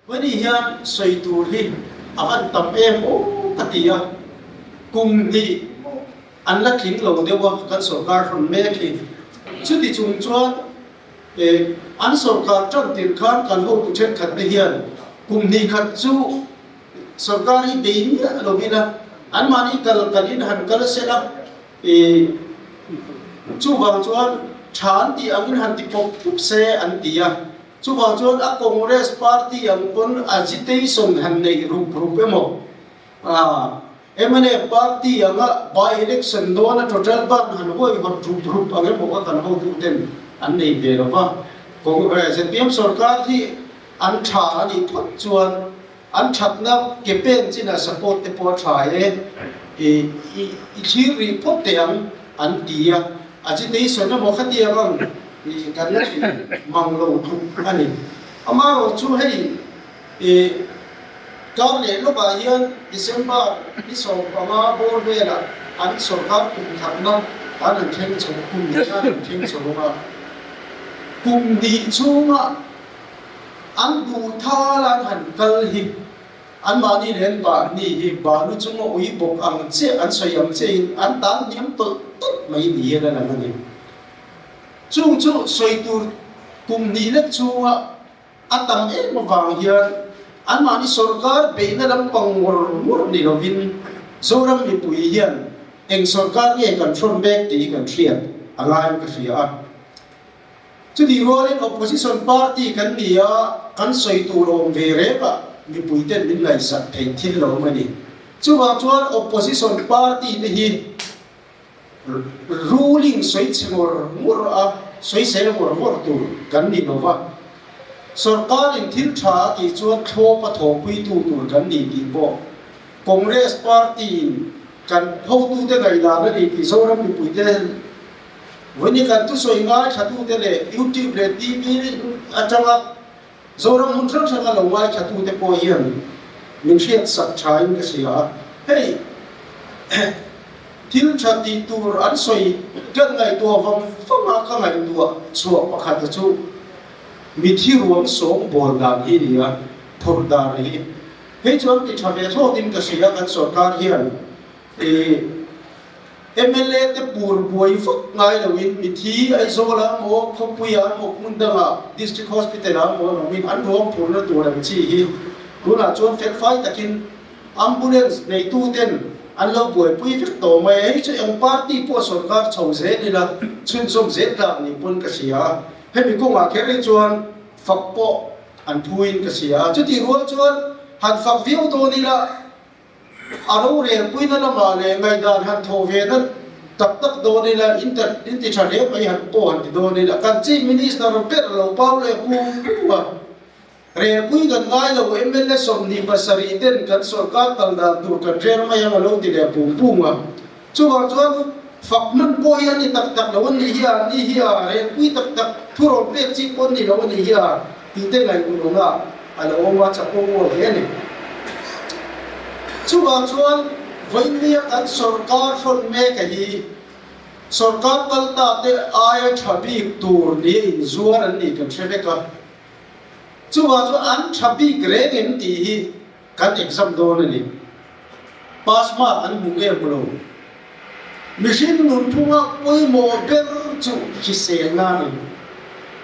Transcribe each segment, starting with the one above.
Vani hian sawi tur hi a van tam em aw ka ti a, kum hnih an la tling lo deuh a kan sorkar hrawn mek hi. Chuti chung chuan an sorkar tan tirh khan kan hotu thenkhat te hian kum hnih khat chu sorkar hi bei miah lovin a, anmahni kal kalin han kal sela chuvang chuan tha an tih angin han ti pawp pup se an ti a. Chuvang chuan a Congress party ang pawn agitation han neih rup rup emaw, mnf party anga by election dawna total ban han huaihawt rup rup ang emaw kha kan hotu ten an nei ve lo va. Zpm sorkar hi an tha a nih phawt chuan an thatna ke pen chinah support te pawh a tha e, i thlir rih phawt teh ang an ti a. Agitation emaw khatiang ang i kan la ti mang lo tluk a ni. Amaherawh chu hei i kar leh lawkah hian December ni 15 bawr velah an sorkar kum khatna an han thleng chho kum hnih an han thleng chho ang a, kum hnih chhunga an duh thal an han kal hi Anmahni leh an mahni hi balu chunga ui bawk ang chiah an sawi ang chiahin an tan hniam tawlh tawlh mai niin a lang a ni. Chung chu sawi tur kum hnih lek chhunga a tam em avang hian anmahni sorkar beihna lampang ngawr ngawr ni lovin Zoram mipui hian eng sorkar nge kan hrawn mek tih hi kan hriat a ngaiin ka hria a. Chutih rualin opposition party kan ni a, kan sawi tur awm ve reng a, mipuiten min ngaihsak theih thil lo awm a ni. Chuvang chuan opposition party te hi ruling sawi chhe ngawr ngawr a, sawi sel ngawr ngawr tur kan ni lo va. Sorkarin thil tha a tih chuan thlawp a thawhpuitu tur kan ni tih pawh Congress party-in kan hotute ngaihdan a ni tih Zoram mipuite Vawini kan thusawi ngaithlatute leh YouTube leh TV atanga Zoram hmun hrang hranga lo ngaithlatute pawh hian min hriatsak thain ka hria a. Hei thil tha tih tur an sawi kan ngaihtuah vang vanga ka ngaihtuah chhuah pakhata chu mithi ruang sawngbawl dan hi a ni a, phurh dan hi. Hei chuan ti tha ve thlawtin ka hria kan sorkar hian I mla te pur buai vak ngai loin mithi Aizawl ah maw, khawpui ah maw, hmun dang ah, District Hospital ah maw an awmin an ruang phurna tur ang chi hi tunah chuan felfai takin Ambulance neitu ten an lo buaipui vek tawh mai a, hei chu eng party pawh sorkar chho zel ila chhunzawm zel tlak ni pawn ka hria a, hemi kawngah kher hi chuan fak pawh an phuin ka hria a, chutih rual chuan han fak viau dawn ila A rorelpuina lamah leh ngaihdan han thawh ve na tak tak dawn ila, in ti tha hle mai han pawh han ti dawn ila, kan Chief Minister ber lo pau leh pum pum a, relpui kan ngai lo, mla 27 ten kan sorkar kal dan tur kan rel mai ang a lo ti leh pum pum a. Chuvang chuan fak hman pawh hi a ni tak tak lo a nih hi a, ni hi a, relpui tak tak thurawn pek chi pawh a ni lo a nih hi a tih te ngaihtuahna a lo awm a, chapo aw hle a ni. Chuvang chuan vawinia kan sorkar hrawn mek a hi sorkar kal ta te aia tha bik tur nia inzuar an nih kan hre vek a. Chuvang chuan an tha bik reng em tih hi kan exam dawn a ni. Pass mark an hmu nge hmu lo. Mihring nunphunga pawimawh ber chu hriselna a ni.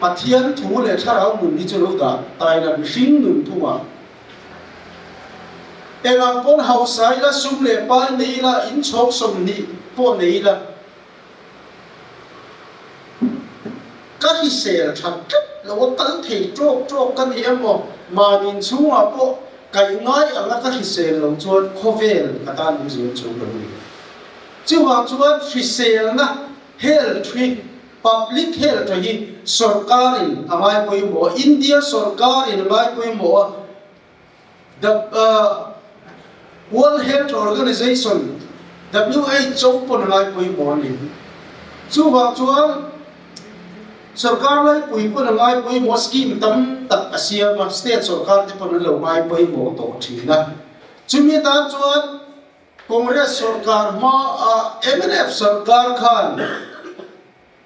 Pathian thu leh thlarau nun hi chu lo dah ta ila mihring nunphungah engang pawn hausa ila, sum leh pai nei ila, inchhawk 20 pawh nei ila, Ka hrisel that tlat lo a, kal thei tawk tawk ka ni emaw, mahni inchhungah pawh kaih ngai anga ka hrisel lo chuan khawvel ka tan awm zel chu ka ni. Chuvang chuan hriselna health hi, public health hi sorkarin a ngai pawimawh a, India sorkarin a ngai pawimawh a, The World Health Organization, WHO, pawn a ngai pawimawh a ni. Chuvang chuan sorkar laipui pawn a ngai pawimawh scheme tam tak a siam a, state sorkar te pawn an lo ngai pawimawh tawh thin a. Chumi atan chuan Congress sorkar hmaah mnf sorkar khan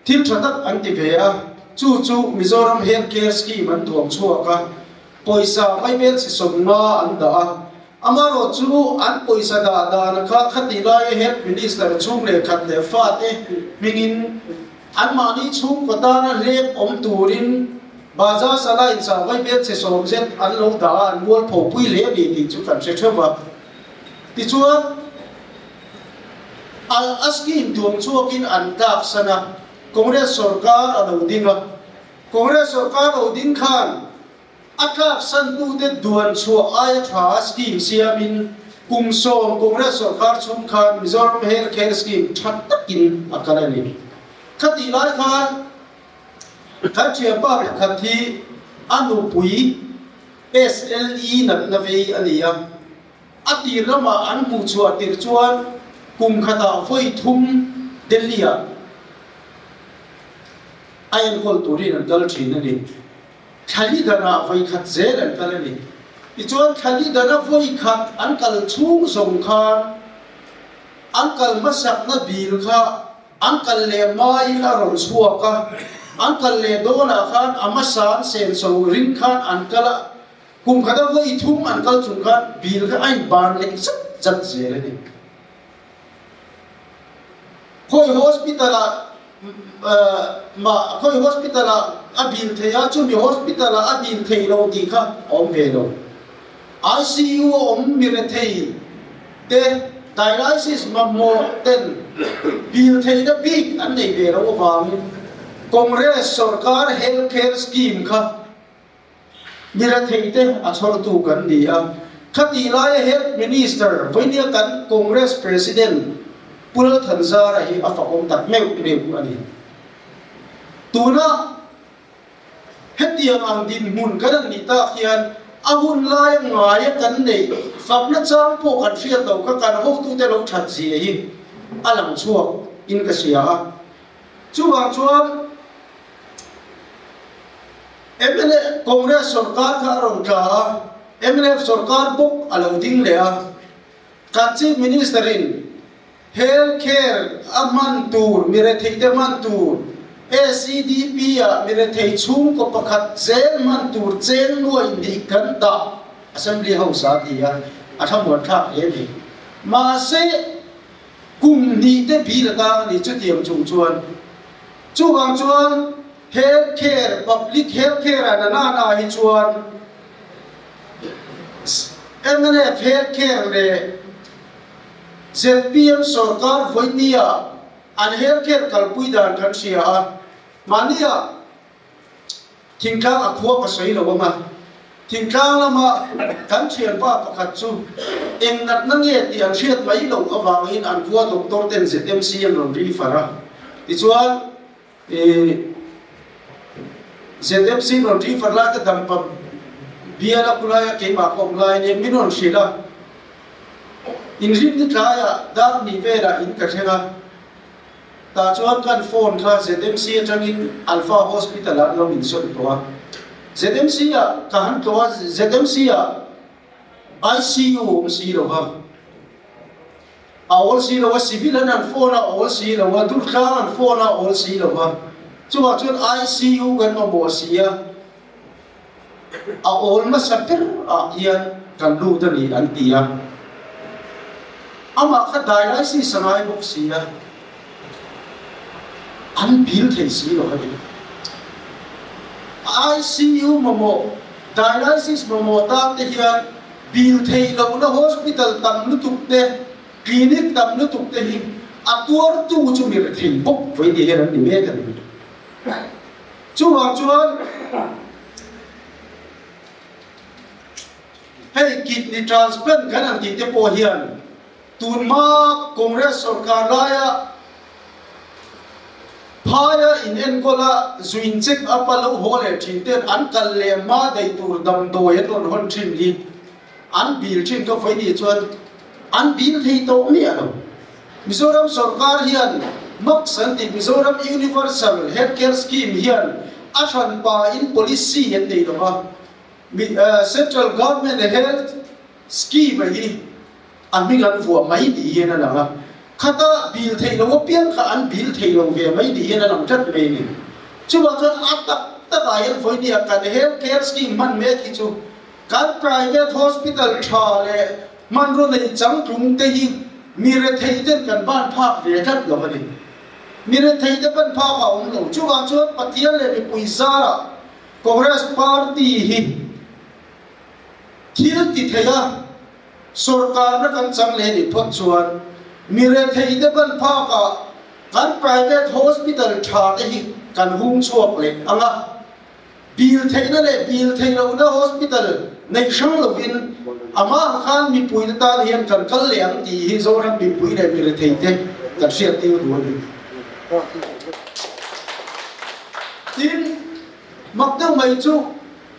Thil tha tak an ti ve a, chu chu Mizoram Health Care Scheme an tuam chhuak a. Pawisa vaibelchhe 50 an dah a, amarawh chu an pawisa dah dan kha khatih laia Health Minister chhung leh khat leh fate hmingin anmahni chhungkaw tana hlep awm turin Bajaj Alliance-ah vaibelchhe 10 zet an lo dah a, an mualpho pui hle a ni tih chu kan hre theuh va. Tichuan, a scheme duang chhuakin an tlaksan a, Congress sorkar a lo ding a. Congress sorkar lo ding khan a tlak santute duan chhuah aia tha a scheme siamin kum 10 Congress sorkar chhung khan Mizoram Health Care Scheme tha takin a kal a ni. Khatih lai khan kan thianpa pakhat hi a nupui SLE natna vei a ni a, a tir lamah an hmuh chhuah tirh chuan kum khatah vawi thum Delhi-ah A enkawl turin an kal thin a ni. Thlali danah vawi khat zel an kal a ni. Tichuan thlali dana vawi khat an kal chhung zawng khan an kal hmasakna bil kha an kal leh hmain a rawn chhuak a, an kal leh dawnah khan a hmasa an senso ring khan an kal a, kum khata vawi thum an kal chung khan bil kha a inban leh zat zat zel a ni. Khawi hospital ah mah khawi hospital ah a bill thei a, chumi hospital ah a bill thei lo tih kha a awm ve lo. ICU a awm mi rethei te dialysis mamawh ten bill theihna bik an nei ve loh avangin Congress sorkar health care scheme kha Mi retheite a chhawrtu kan ni a, khatih laia Health Minister vawinia kan Congress President Pu Lalthanzara hi a fakawm tak meuh meuh a ni. Tuna hetiang ang dinhmun kan han nih tak hian a hun laia ngaia kan neih fakna chang pawh kan hriat loh kha kan hotute lo that zia hi a lang chhuak in ka hria a. Chuvang chuan Mnf Congress sorkar kha a rawn tla a, mnf sorkar bawk a lo ding leh a. Kan Chief Minister in Health Care a hman tur, mi retheite hman tur, SEDP ah mi rethei chhungkaw pakhat zel hman tur cheng nuai hnih kan dah Assembly House ah a ti a, a thlamuan thlak hle a ni. Mahse, kum hnih te bil atang a ni chutiang chung chuan. Chuvang chuan Health care, Public Health Care ah na na na hi chuan mnf Health Care leh zpm sorkar vawinia an Health Care kalpui dan kan hria a, mahnia thingtlang a khua ka sawi lo ang a, thingtlang lama kan thianpa pakhat chu eng natna nge tih an hriat mai loh avangin an khua doctor ten ZMC an rawn refer a, tichuan I ZMC rawn refer lai ka dampa bial a khulai a keimah ka awm lai ania min rawn hrilh a, inrin ni tlaiah dar hnih velah in ka thleng a, tah chuan kan phone kha ZMC atangin Alpha Hospital ah an lo insawn tawh a, ZMC ah ka han tlawh a, ZMC ah ICU awm si lo va. A awl si lo a, civil an han phone a awl si lo a, durtlang an phone a awl si lo a, chuvang chuan ICU kan mamawh si a, a awl hmasa ber ah hian kan lut a ni an ti a, amah kha dialysis a ngai bawk si a, an bill thei si lo a ni. ICU mamawh, dialysis mamawh tan te hian Bill theih lohna hospital tam lutuk te, clinic tam lutuk te hi a tuartu chu mi rethei bawk vawi ti hian an ni mek a ni. Chuvang chuan hei kidney transplant kan han tih te pawh hian Tun hma Congress sorkar laia phaia inenkawl a zuin check up a lo haw leh thin ten an kal leh hma daih tur damdawi an rawn hawn thin hi an bil thin ka vawi nih chuan an bil thei tawh miah lo. Mizoram sorkar hian MACS an tih Mizoram Universal Health Care Scheme hian a hranpa in policy an nei lo va, Central Government Health Scheme a hi A hming an vuah mai tih hian a lang a, khata bil theih lo apiang kha an bil thei lo ve mai tih hian a lang tlat mai a ni. Chuvang chuan a tak takah hian vawinia kan health care scheme hman mek hi chu. Kan private hospital tha leh hmanraw nei changtlung te hi mi rethei ten kan ban phak ve tlat lo a ni. Mi rethei te ban phak a awm lo. Chuvang chuan Pathian leh mipui zarah Congress party hi thil ti thei a, sorkarna kan chang leh nih phawt chuan mi rethei te ban phakah kan private hospital tha te hi kan hung chhuak leh ang a. Bill theihna leh bill theih lohna hospital neih hrang lovin amah khan mipuite tan hian kan kal leh ang tih hi Zoram mipui leh mi rethei te kan hriat tir duh a ni. Tin, mak deuh mai chu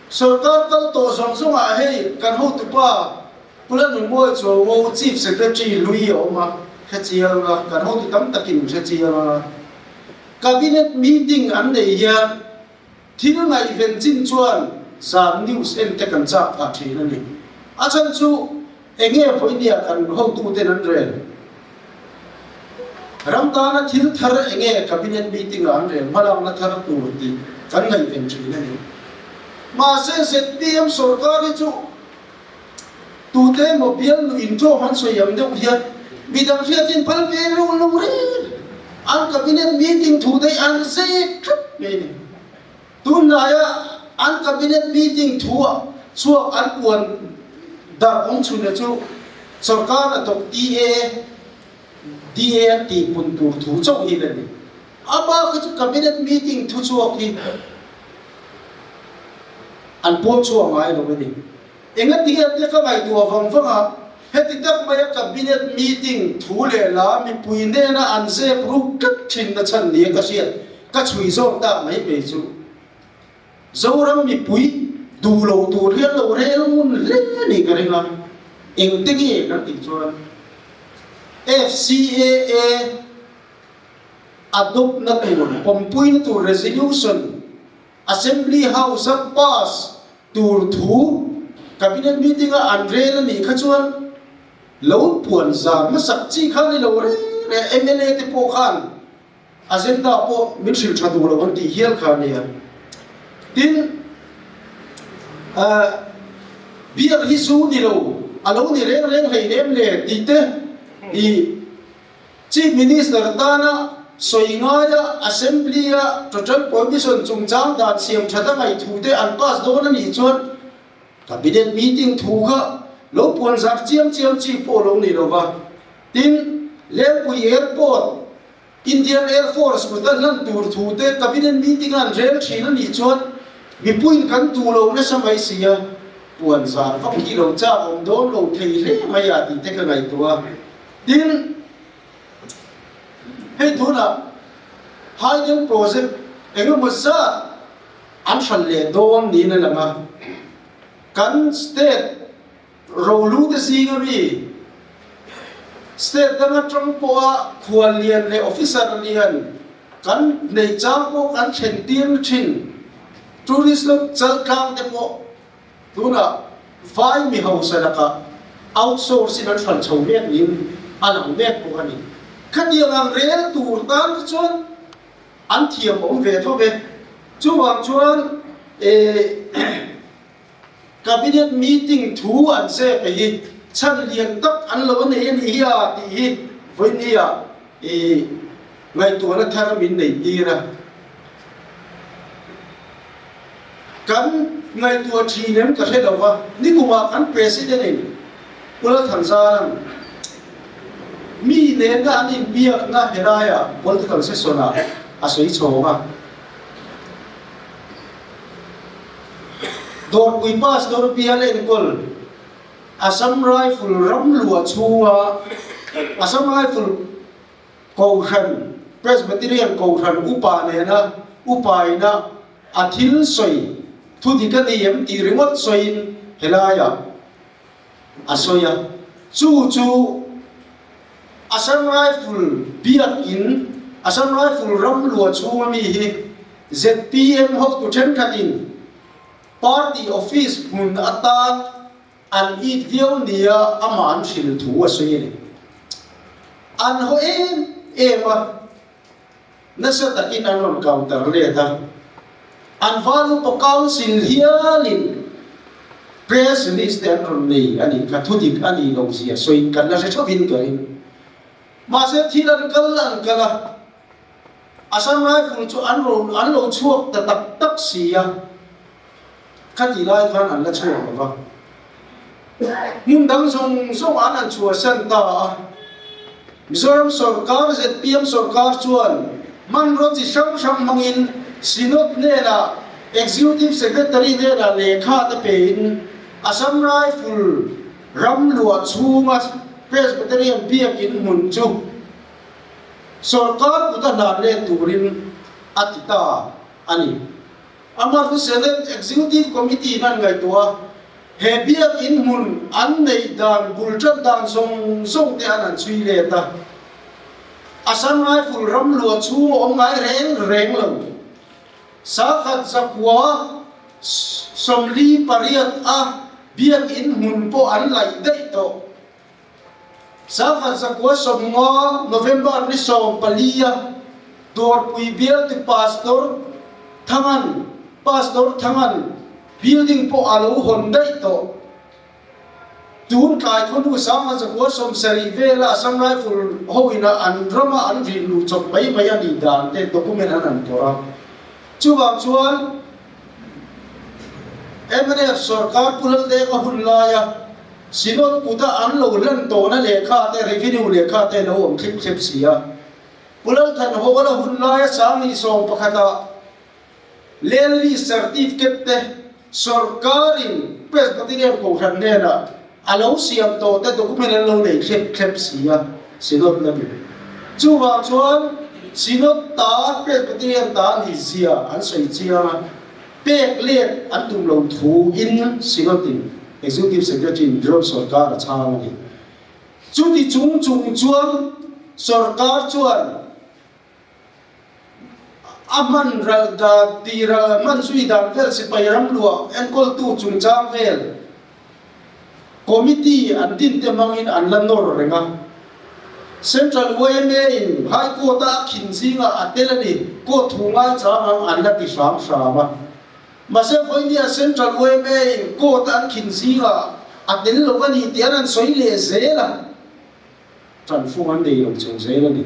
sorkar kal tawh zawng zawngah hei kan hotupa Pu Lalnunmawi Chuaungo Chief Secretary lui a awm a, hre chiang a, kan hotu tam takin hre chiang a. Cabinet meeting an nei hian Thil ngaihven chin chuan zan news en te kan chak phah thin a ni. A chhan chu enge vawinia kan hotuten an rel? Ram tana thil thar enge cabinet meeting ah an rel hmalakna thar tur tih kan ngaihven thin a ni. Mahse zpm sorkar hi chu tute emaw bialnu intawm an sawi ang deuh hian midang hriatin phal ve lo lo reng an cabinet meeting thu daih an zep thap mai a ni. Tunlaia an cabinet meeting thu ah chhuak an puan darh awm chhun chu sorkar hnathawk TA, DA an tih pun tur thu chauh hi la ni. A bak hi chu cabinet meeting thu chhuak hi an puang chhuak ngai lo a ni. Engati ate ka ngaihtuah vang vang a, heti tak maia cabinet meeting thu leh la mipui hnena an zep ruk tlat thin na chhan nia ka hriat ka chhui zawk tak mai mai chu. Zoram mipui duh lo tur hian lo rel ngun hle a nih ka ring a, engte nge kan tih chuan FCAA adopt na tur, pawmpuina tur resolution Assembly House a pass tur thu Cabinet meeting a an rel a nih kha chuan lo puan zar hmasak chi kha ni lo reng reng mla te pawh khan agenda pawh min hrilh tha duh lo an tih hial kha a nia. Tin, beer hi zu ni lo a lo ni reng reng hlei nem le tih te i Chief Minister tana sawi ngaia Assembly-a Total Prohibition chungchang dan siam that a ngaih thu te an pass dawn a nih chuan Cabinet meeting thu kha lo puan zar chiam chiam chi pawh lo ni lova. Tin, Lengpui Airport, Indian Air Force kut a hlan tur thu te Cabinet meeting a an rel thin a nih chuan mipuiin kan duh lo nasa mai si a, puan zar vak hi lo chak awm dawn lo thei hle mai a tih te ka ngaihtuah a. Tin, hei tunah Hydel Project engemaw zat an hran leh dawn niin a lang a, kan state rolu te zinga mi state dang atang pawha khual lian leh officer lian kan nei chang pawh kan thlen tir na thin tourist lo chaltlang te pawh Tunah vai mi hausa lakah outsource in an hran chho mek niin a lang mek bawk a ni. Khatiang ang rel tur tan te chuan an thiam awm ve tho ve. Chuvang chuan Cabinet meeting thu an zep hi chhan lian tak an lo nei a ni hi a tih hi vawinia ngaihtuahna thar min nei tir a. Kan ngaihtuah thin em ka hre lo va, nikumah kan President in Pu Lalthanzara'n mi nena an inbiakna helaiah political session ah a sawi chhawng a. Dawrpui Pastor bial enkawl Assam Rifle ram luah chhunga Assam Rifle Kohhran, Presbyterian Kohhran upa nena upaina a thil sawi thu dik a ni em tih ringawt sawiin helaiah a sawi a. Chu chu Assam Rifle biakin, Assam Rifle ram luah chhunga mi hi zpm hotu thenkhatin party office hmun atan An it viau nia amah an hrilh thu a sawi a ni. An haw em em a, nasa takin an rawn counter let a. An val upa council hialin. Press release te an rawn nei a nih kha, thudik a nih loh zia sawiin kan la hre theuhin ka ring. Mahse thil an kal an kal a, Assam Rifle chu an rawn an lo chhuak ta tak tak si a, khatih lai khan an la chhuak lo va. Hmun dang zawng zawng an han chhuahsan ta a, Mizoram sawrkar zpm sawrkar chuan hmanraw chi hrang hrang hmangin Synod hnenah Executive Secretary hnenah lehkha te pein Assam Rifle ram luah chhunga Presbyterian biakin hmun chu sawrkar kuta hlan let turin a ti ta a ni. Amah chu Senate Executive Committee in an ngaihtuah a, he biakin hmun an neih dan bul tan dan zawng zawng te an han chhui let a. Assam Rifle ram luah chhung a awm ngai reng reng lo. Sakhat zakua 48 a biakin hmun pawh an laih daih tawh. Sakhat zakua 50 November ni 14 a Dawrpui bialtu Pastor Thangan Pastor Thangan building pawh a lo hawn daih tawh. Tun tlai khawhnu 1970 vela Assam Rifle ho ina an rama an rin luh chawp mai mai a nih dan te document an han phawrh a. Chuvang chuan mnf sorkar Pu Laldenga hun laia Synod kuta an lo hlan tawhna lehkha te, revenue lehkha te lo awm thlip thlep si a. Pu Lalthanhawla hun laia 2011 ah Land Lease Certificate te sorkarin Presbyterian Kohhran hnenah a lo siam tawh te document an lo nei thlep thlep si a, Synod la ni. Chuvang chuan Synod ta Presbyterian ta ni zia an sawi chiang a, pek let an tum lo thu in Synod in Executive Secretary in Mizoram sorkar a chhang a ni. Chuti chung chung chuan sorkar chuan A hman ral dan tih ral a hman zui dan vel sipai ram luah enkawltu chungchang vel committee an din te hmangin an la nawr reng a. Central yma in High Court a a khin zingah a tel a ni, court thu ngaichang ang an la ti hram hram a. Mahse vawinia Central yma in court a an khin zingah a tel lo a ni tih an han sawi leh zel a. Ṭanfung an nei lo chho zel a ni.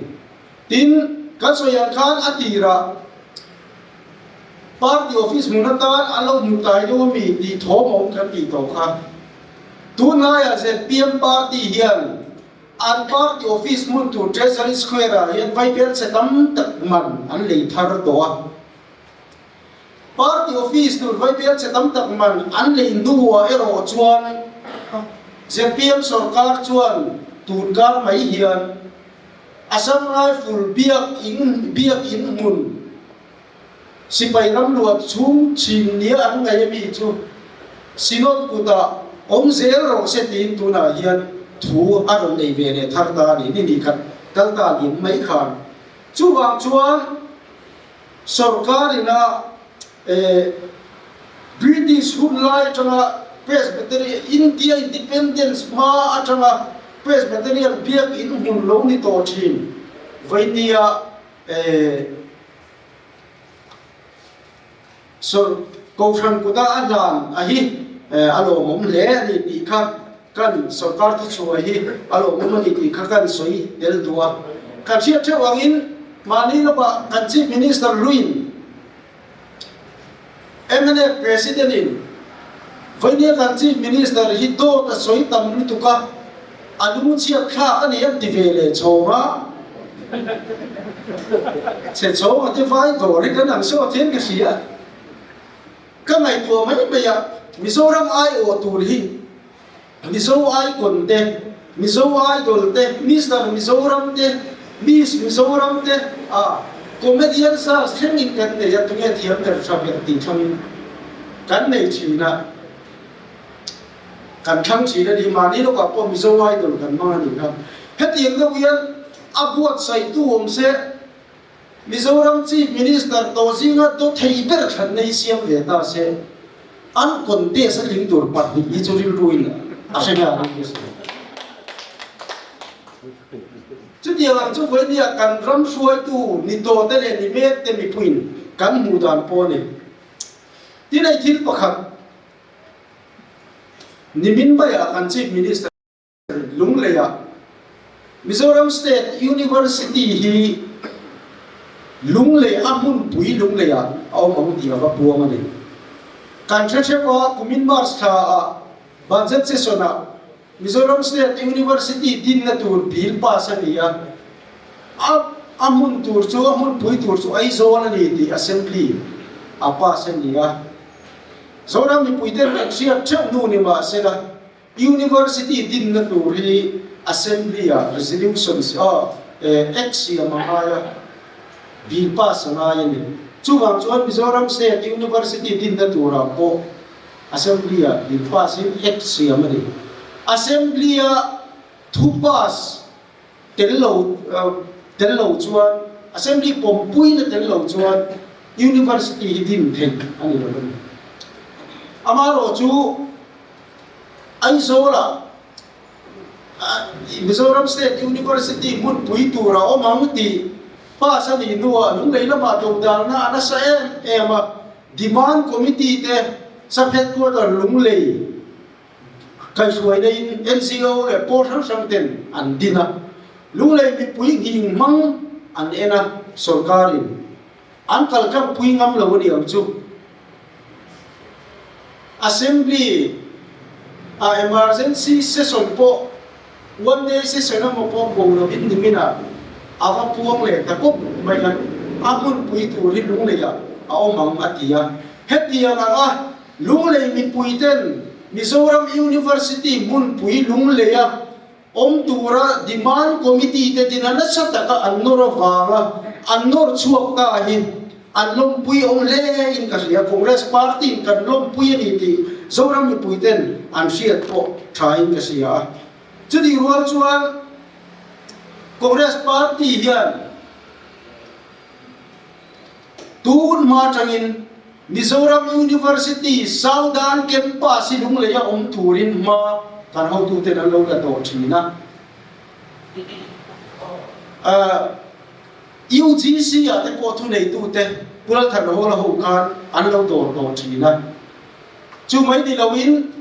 Tin, kan sawi ang khan a tirah party office hmun atan an lo hmu tai deuh ami tih thawm a awm kan tih tawh kha. Tunlaiah zpm party hian an party office hmun tur Treasury Square ah hian vaibel chhe tam tak man an lei thar tawh a. Party office tur vaibel chhe tam tak man an lei hnuah erawh chuan zpm sorkar chuan tun kar mai hian Assam Rifle biak in biak in hmun sipai ram luah chhung chhim nia an ngaih ami chu Synod kutah awm zel rawh se tiin tunah hian thu a rawn nei ve leh thar ta a ni. Ni ni khat kal ta lim mai khan. Chuvang chuan. Sorkar ina British hun lai atanga Presbyterian, India Independence hma atanga Presbyterian biak in hmun lo ni tawh thin vainia Kohhran kuta a hlan a hi a lawmawm hle a ni tih kha kan sorkar thuchhuah hi a lawmawm a ni tih kha kan sawi tel duh a. Kan hriat theuh angin mahni lawkah kan Chief Minister hluin mnf President in vawinia kan Chief Minister hi dawt a sawi tam lutuk a, a lungchhiat thlak a ni an ti ve leh chhawng a. Chhe chhawng a ti vai dawr hi kan ang sawt hian ka hria. Ka ngaihtuah mai mai a, Mizoram aiawh tur hi Mizo Icon te, Mizo Idol te, Mister Mizoram te, Miss Mizoram te a comedian search thlengin kan nei a, tunge thiam ber tha ber tih thlangin kan nei thin a, kan thlang thin a ni. Mahni lawkah pawh Mizo Idol kan hmang a nih kha. Hetiang deuh hian a buatsaihtu awm se. Mizoram Chief Minister tawh zinga do thei ber thlanna hi siam ve ta se, an contest a tling tur pahnih hi chu rilruin a hre nghal ang nge sawi. Chutiang ang chu vawinia kan ram hruaitu ni tawh te leh ni mek te mipuiin kan hmuh dan pawh a ni. Tin hei thil pakhat. Nimin maiah kan Chief Minister Lungleiah Mizoram State University hi Lunglei a hmunpui Lungleiah a awm ang tih a va puang a ni. Kan hre hrep a, kumin March thla ah Budget Session ah Mizoram State University dinna tur bill pass a ni a, a a hmun tur chu a hmunpui tur chu Aizawl a ni tih Assembly a pass a ni a. Zoram mipuiten kan hriat theuh hnu ni mahsela University dinna tur hi Assembly ah resolution act siam a ngai a, bill pass a ngai a ni. Chuvang chuan Mizoram State University dinna turah pawh Assembly ah bill pass in act siam a ni. Assembly a thu pass tel lo tel lo chuan Assembly pawmpuina tel lo chuan University hi din theih a ni lo a ni. Amaherawh chu Aizawlah Mizoram State University hmunpui tur a awm ang tih pass a nih hnuah Lunglei lamah dodalna a nasa em em a, Demand Committee te Sub Headquarter Lunglei kaihhruaina in NGO leh pawl hrang hrang ten an din a, Lunglei mipui nghing hmang an en a, sorkarin an kaltlang pui ngam lo a ni ang chu. Assembly a emergency session pawh one day session emaw pawh ko lovin niminah a va puang leh ta kawp mai a, a hmunpui tur hi Lungleiah a awm ang a ti a. Hetiang anga Lunglei mipuiten Mizoram University hmunpui Lungleia awm tura Demand Committee te dina nasa taka an nawr avanga an nawr chhuak ta hi an lawmpui awm hle in ka hria. Congress Party in kan lawmpui a ni tih Zoram mipui ten an hriat pawh tha in ka hria a. Chutih rual chuan Congress Party hian Tun hma atangin Mizoram University Southern Campus hi Lungleia awm turin hma kan hotuten an lo la tawh thin a. UGC ah te pawh thuneitute Pu Lalthanhawla ho khan an lo dawr tawh thin a. Chu mai ni loin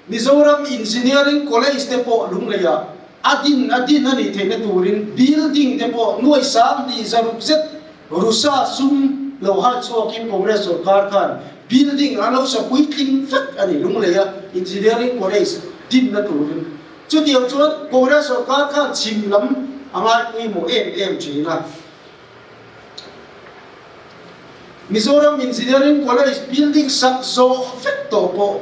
Mizoram Engineering College te pawh Lungleiah a din a din a nih theihna turin building te pawh nuai 2000 zaruk zet Rusa sum lo hai chhuakin Congress sorkar khan building an lo sa puitling vek a ni Lungleia Engineering College dinna turin. Chutiang chuan Congress sorkar khan chhim lam a ngaipawimawh em em thin a. Mizoram Engineering College building sak zawh vek tawh pawh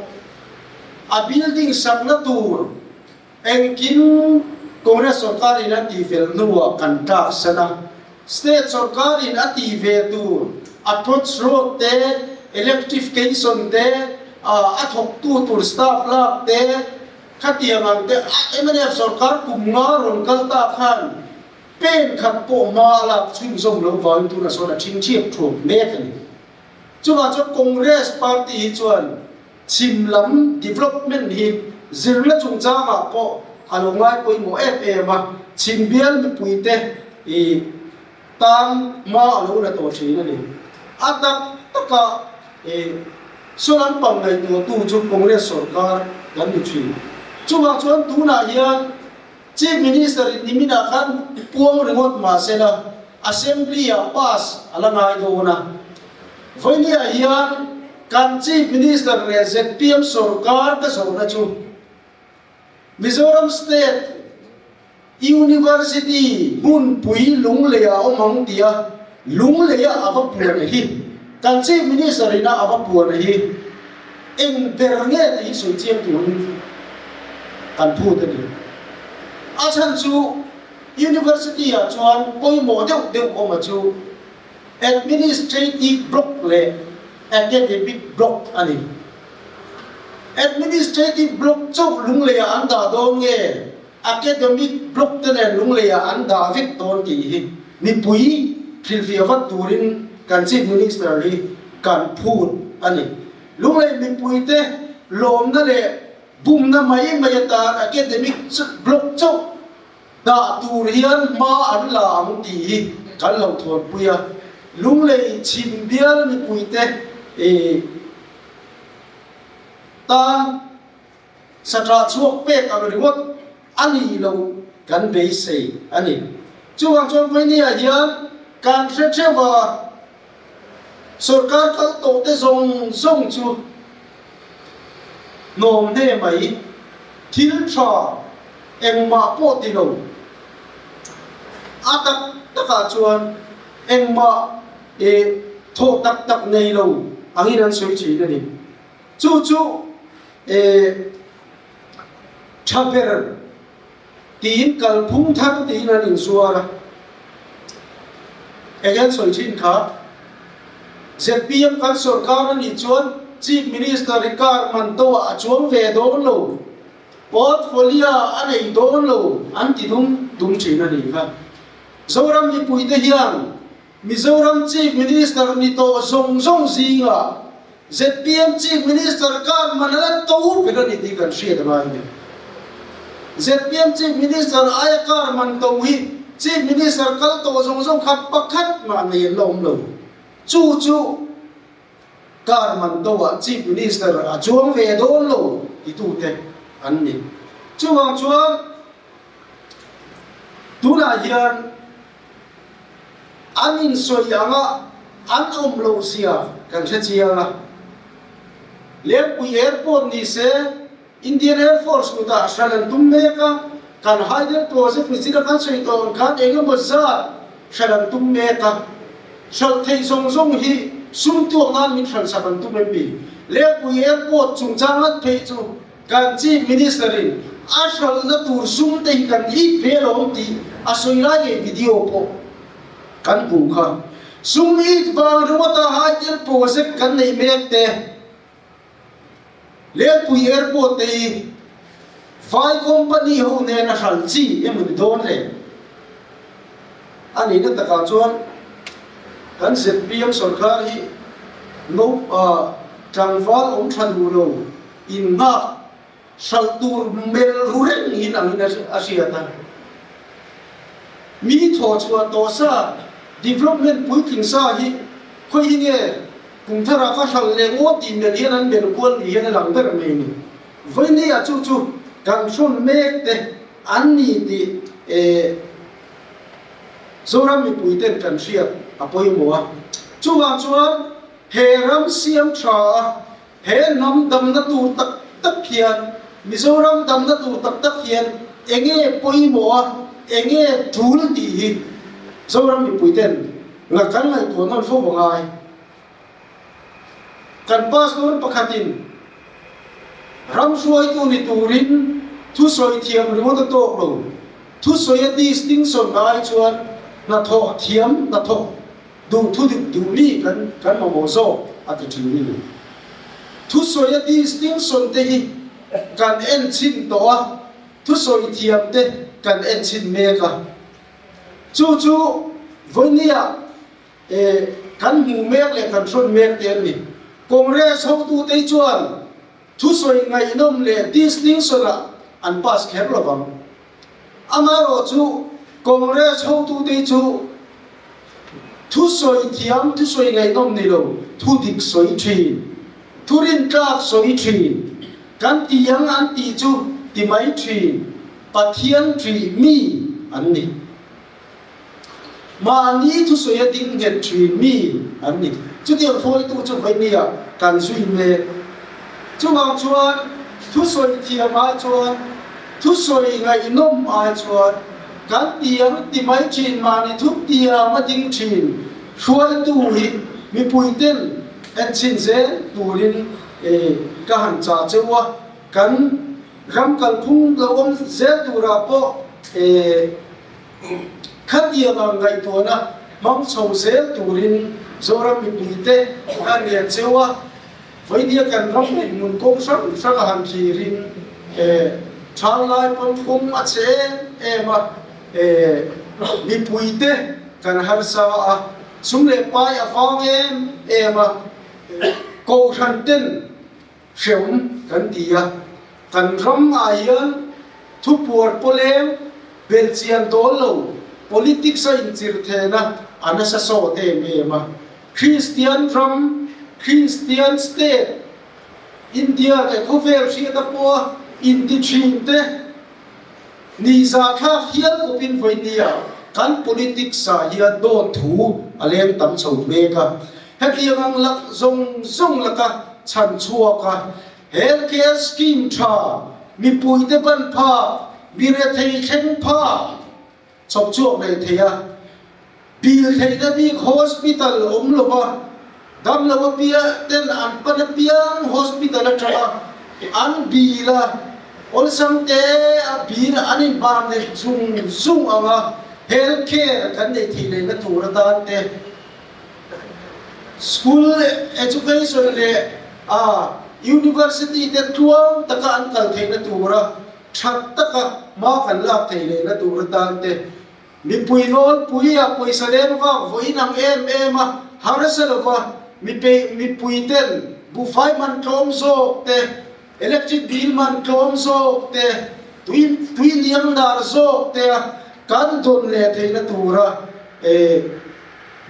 a building sakna tur engkim Congress sorkarin a tihfel hnuah kan tlak san a, State sorkarin a tih ve tur approach road te, electrification te, a thawktu tur staff lak te, khatiang ang te mnf sorkar kum nga rawn kal ta khan Pen khat pawh hma a lak chhunzawm loh vangin tunah sawn a ṭhing ṭhiap ṭhuap mek a ni. Chuvang chuan Congress party hi chuan chhim lam development hi zirna chungchangah pawh a lo ngai pawimawh em em a, chhim bial mipuite i tan hma a lo la tawh ṭhin a ni. A tak taka i saw lampang ngaihtuahtu chu Congress sorkar kan ni ṭhin. Chuvang chuan tunah hian Chief Minister in niminah khan puang ringawt mah sela Assembly ah pass a la ngai dawn a. Vawinia hian kan Chief Minister leh zpm sorkar ka zawhna chu Mizoram State University hmunpui Lunglei ah awm ang tia Lunglei ah a va puan hi kan Chief Minister ina a va puan hi Eng ber nge tih hi sawi chiang turin kan phut a ni. A chhan chu University ah chuan pawimawh deuh deuh awm a chu Administrative Block leh Academic Block a ni. Administrative Block chauh Lungleiah an dah dawn nge Academic Block te nen Lungleiah an dah vek dawn tih hi mipui hrilhfiah vat turin kan Chief Minister hi kan phut a ni. Lunglei mipuite lawmna leh bumna mai mai atan academic block chauh dah tur hian hma an la ang tih hi kan lo thawnpui a. Lunglei chhim bial mipuite tan. Saṭah chhuak pek ang ringawt a ni lo kan beisei a ni. Chuvang chuan Vawinia hian kan hre theuh a, sorkar kal tawh te zawng zawng chu hnawm hne mai, thil tha engmah pawh ti lo. A tak takah chuan engmah eh thawh tak tak nei lo angin an sawi thin a ni. Chu chu eh tha ber tiin kalphung thar tiin an inzuar a. Eng an sawi thin kha? Zpm kan sorkar a nih chuan Chief Minister hi car man to ah a chuang ve dawn lo, portfolio a nei dawn lo an ti dum dum thin a nih kha. Zoram mipuite hian Mizoram Chief Minister ni tawh zawng zawng zingah zpm Chief Minister kar man a la to ber a ni tih kan hriat a ngai nia. Zpm Chief Minister aia kar man to hi Chief Minister kal tawh zawng zawng kha pakhat mah nei an la awm lo. Chu chu kar man to ah Chief Minister a chuang ve dawn lo titute an ni. Chuvang chuan tunah hian An insawi anga an awm loh zia kan hre chiang a. Lengpui Airport ni se Indian Air Force kutah hran an tum mek a, kan Hydel Project ni chin a kan sawi tawh ang khan eng emaw zat hran an tum mek a. Hralh theih zawng zawng hi sum tuak nan min hran sak an tum em mi? Lengpui Airport chungchang ngat phei chu Kan Chief Minister in a hralhna tur sum te hi kan it ve alawm tih a sawi lai ngei video pawh kan hmuh kha. Sum it vang ringawta hydel project kan neih mek te, Lengpui Airport te hi Vai company ho nena hralh chi emaw ni dawn le? A nihna takah chuan kan zpm sorkar hi no tlangval awm tha duh lo Innghak hralh tur mel ru reng in angin a hriat a. Mi thaw chhuah tawh sa, development puitling sa hi khawi hi nge kum tharah ka hralh leh ngawt tih mel hian an mel kual ni hian a lang ber mai ni. Vawinia chu chu kan hrawn mek te an ni tih Zoram mipui ten kan hriat a pawimawh a. Chuvang chuan he ram siam tha a He hnam damna tur tak tak hian, Mizoram damna tur tak tak hian enge pawimawh a, enge tul tih hi Zoram mipuiten nga kan ngaihtuah nawn fo a ngai. Kan pastor pakhatin ram hruaitu ni turin thusawi thiam ringawt a tawk lo, thusawi a distinction ai chuan hnathawh thiam hnathawk Duh thu dik duh mi kan kan mamawh zawk a ti thin ni. Thusawi a distinction te hi kan en chhin tawh a, thusawi thiam te kan en chhin mek a. Chu chu vawinia eh kan hmuh mek leh kan hrawn mek te an ni. Congress hotute hi chuan thusawi ngaihnawm leh distinction ah an pass kher lovang. Amaherawh chu Congress hotute chu thusawi thiam, thusawi ngaihnawm ni lo, thu dik sawi thin, thu rintlak sawi thin, kan ti ang an tih chu ti mai thin, Pathian ṭih mi an ni. Mahni thusawi a ding nghet thin mi an ni. Chutiang hruaitu chu vawinia kan zui mek. Chuvang chuan thusawi thiam ai chuan, thusawi ngaihnawm ai chuan kan tiang ti mai thin, mahni thu tiang a ding thin hruaitu hi mipuiten enchhin zel turin ka han chah cheu a, kan ram kalphung lo awm zel turah pawh Khatiang ang ngaihtuahna hmang chho zel turin Zoram mipuite a ngen cheu a, vawinia kan ram dinhmun kawng hrang hrang a han thlirin thalai pawn kawng a che em em a, mipuite kan harsa a, sum leh pai a vang em em a, kohhran ten Hreawm kan ti a, kan ram ah hian thupuar pawleng belhchian dawl lo politics a inchirh thehna a nasa sawt em em a. Kristian ram, Kristian state, India leh khawvel hriat a pawh a inti thin te ni zahthlak hial khawpin vawinia kan politics ah hian dawt thu a leng tam chho mek a. Hetiang ang lak zawng zawng laka chhan chhuak a, Health care scheme tha mipuite ban phak, mi rethei thleng phak chawp chhuak leh thei a, bill theihna bik hospital awm lova dam lo apia ten an pan apiang hospital atanga an bill a, awlsam te a bill an inban leh zung zung anga health care kan neih theih lehna tur atan te School education leh a university te tluang taka an kal theihna tura tha taka hma kan lak theih lehna tur atan te mipui nawlpui a pawisa leng vak vawiin ang em em a harsa lova mipui ten buhfai man tlawm zawk te Electric bill man tlawm zawk te, tui tui liang lar zawk te a kan dawn leh theihna tura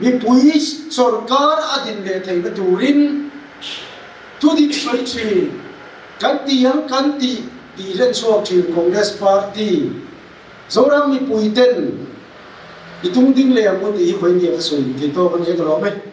mipui sorkar a din leh theihna turin thudik sawi thin kan ti ang kan tih tih hlen chhuak thin Congress Party Zoram mipui ten i tung ding leh ang u tih hi vawiin nia ka sawi thei tawk a ni e ka lawm e.